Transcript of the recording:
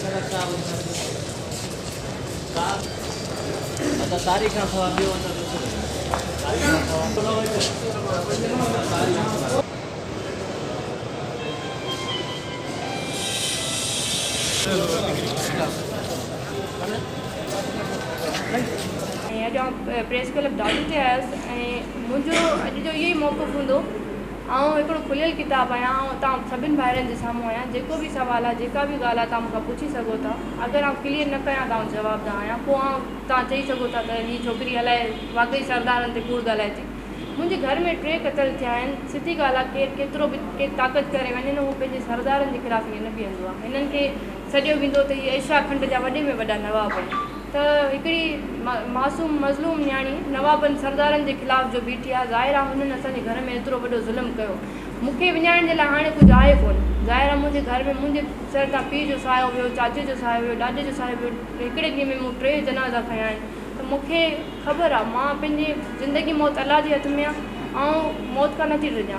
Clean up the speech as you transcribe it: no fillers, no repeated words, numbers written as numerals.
۽ اڄ آئون press club Dadu تي آيس ۽ منهنجو اڄ جو اهو ئي موقف هوندو. آئون هڪڙو کليل ڪتاب آهيان. آئون توهان سڀن ڀائرن جي سامهون آهيان. جيڪو به سوال آهي، جيڪا به ڳالهه آهي، توهان مون کان پڇي سگهو ٿا. اگر آئون ڪليئر نه ڪيان ته آئون جوابده آهيان. پوء آئون توهان چئي سگهو ٿا ته هي ڇوڪري الائي واقعي سردارن تي ڪوڙ ڳالهائي ٿي. منهنجي گهر ۾ ٽي قتل ٿيا آهن. سڌي ڳالهه آهي ڪير ڪيترو به ڪي طاقت ڪري وڃي نه هو پنهنجي سردارن جي خلاف ائين نه بيهندو آهي. هنن کي سڏيو ويندو ته هي ايشيا کنڊ جا وڏي ۾ وڏا نواب آهن ته هڪڙي معصوم مظلوم نياڻي نوابن سردارن جي خلاف جو بيٺي آهي ظاهر آهي هنن اسان جي گهر ۾ ايترو وڏو ظلم ڪيو. مون کي وڃائڻ جي لاء هاڻي ڪجهه آهي ڪونه. ظاهر آهي منهنجي گهر ۾ منهنجي سر تان پيء جو سايو ويو، چاچي جو سايو ويو، ڏاڏي جو سايو ويو. هڪڙي ڏينهن ۾ مون ٽي جنازا کنيا آهن ته مون کي خبر آهي مان پنهنجي زندگي موت الله جي هٿ ۾ آهي آئون موت کان نٿي ڊڄان.